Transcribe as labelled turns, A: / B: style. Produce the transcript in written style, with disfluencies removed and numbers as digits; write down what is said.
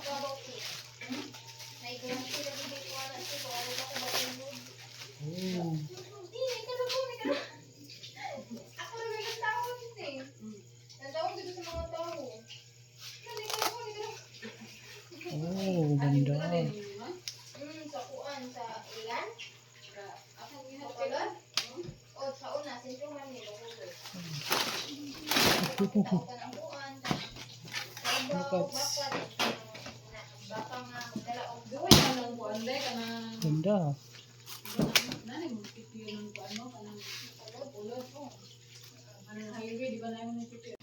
A: Oh.
B: Ako na lang tao dito eh. Nandawag dito sa mga tao.
A: Oh, ganda.
B: Sa kuan, sa ilan? Bacolod? O, sa una, sentro man ni Bacolod. Kita ng kuan, sa
A: Look at-
B: baka nga magdala og
C: Duwi ka ng kuan day kanang
A: Ganda.
C: Nanay mo pitiyo ng kuan mo kanang ulod. Ulod. Kanang highway di ba na mo pitiyo?